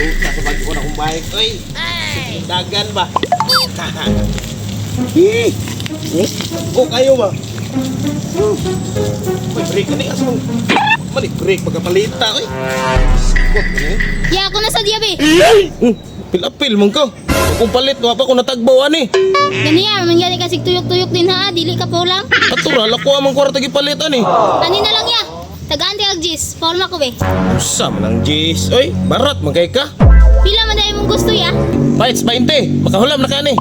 Duta sa bago na akong bike. Uy! Dagan ba? Eh! Oh, kayo ba? Uy, break na ni. Asa mong... Mali, break pagkapalita. Uy! Sikot na ni. Ya, ako na sa diyabe. Apil-apil man ka. Kung palit, wa pa ko natagbaw ani. Ganiya, man gani kasi tuyok-tuyok din ha, dili ka pa ulam. Natural, ako amang kwarta gipalit ani. Ani na lang ya. Tagaan ti ag jis, forma ko be. Usa man ang jis. Uy, barat man kay ka. Pila man dahil mong gusto ya? Paits 20, makahulam na ka ani.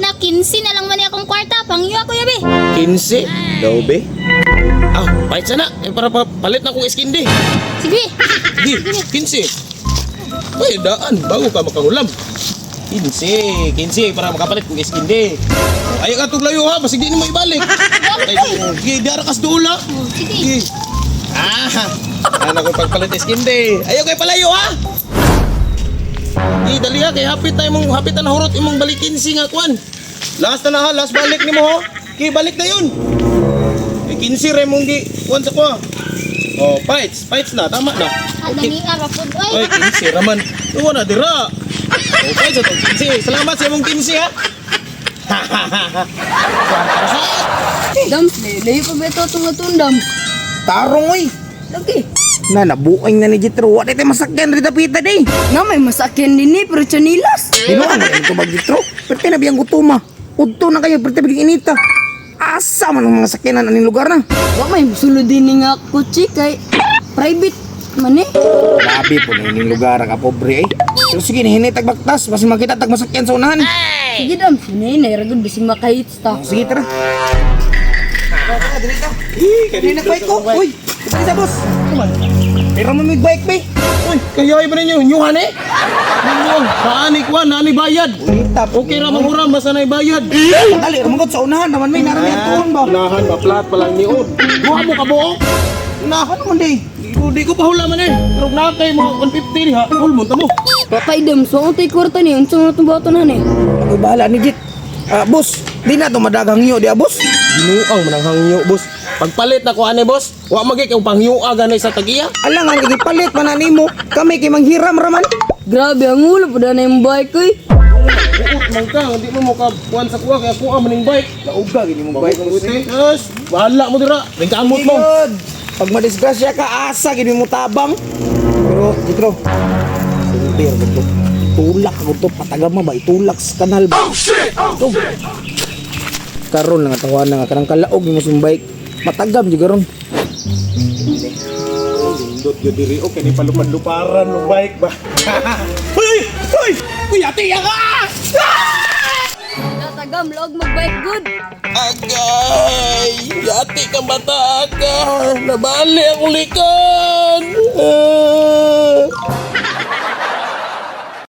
Na 15 na lang man ni akong kwarta, pangyo ako yabe. 15 daw be. Ah, paits na. Eh, para pa, palit na akong iskindi. Sige. Di, 15. Uy, daan, bago ka makahulam. 15, 15 para makapalit kong iskindi. Ayaw ka tuglayo ha, basig di nimo ibalik. Ay, sige, dara kas duol ha. Sige. Sige. Ah, ano ko pagpalit iskindi. Ayaw kay palayo ha. Di, dali ha, kay hapit na imong hapit na nahurot imong balikin si nga kwan. Last na na ha, last balik nimo ho. Kay balik na yun. Eh, 15 re mong gi kwan sa kwa. Oh, fights, fights na, tama na. Ah, dani ka rapod oy. Oy, 15 raman. Tuwa na dira. Oh, fights atong 15. Salamat sa imong 15 ha. Dams, layo pa ba ito itong atong dams? Tarong oy. Lagi. Na nabuing na ni Jitro. Wa tay masakyan ri dapita day. Na may masakyan din eh, pero chanilas. Tinuan na ito bag Jitro. Perte na biyang gutuma. Udto na kayo perte biging inita. Asa man ang mga sakyanan aning lugar na. Wa may sulod din ni nga kutsi kay private man eh. Grabe po na ining lugar ka pobre eh. Pero sige nihinay tag baktas basi makita tag masakyan sa unahan. Sige dams, hinay na ragod bising makahits ta. Sige tara. Dili na bike ko. Uy, dali sa boss. Pero mo may bike bay. Uy, kaya ba ninyo? Nyuhan eh? Nyuhan, kaani kwan, naani bayad. Ulita. Okay ra mangura, basta na bayad. Dali, rumangkot sa unahan naman may narami ang tuon ba. Unahan ba, flat pa lang niyon. Duha mo kabuok. Unahan naman day. Di ko pahula man eh. Pero na kay mga 150 ni ha. Hulmon ta mo. Patay dams, wa tay kwarta ni unsa nga itong bato na ni. Ako'y bahala ni Jit. Ah, boss, di na ito madaghang iyo, di ah, boss? Ginuang man ang hangyo, boss. Pagpalit na ko ani, boss. Wa magi kay pangyo ganay sa tagiya. Alangan, ipalit man na nimo. Kami kay manghiram raman. Grabe ang ulo pa na yung bike oy. Buot man ka, hindi mo mo kuan sa kuha kaya kuha man ning bike. Nauga, gini mo bike. Yes, bahala mo dira. Ringkamot mo. Good. Pag madisgrasya ka, asa, gini mo tabang. Pero, Jitro, sumper ko to. Tulak ako to, patagam mo ba? Itulak sa kanal ba? Oh shit! Oh shit! Karon lang atawa na nga, kanang kalaog ni mo sa bike. Matagam, di karon. Lindot yo diri o kani palupad-luparan ng bike ba. Uy, uy, uy, ati ka! Tatagam log magbike good. Agay! Yati kang bata ka! Nabali akong likod!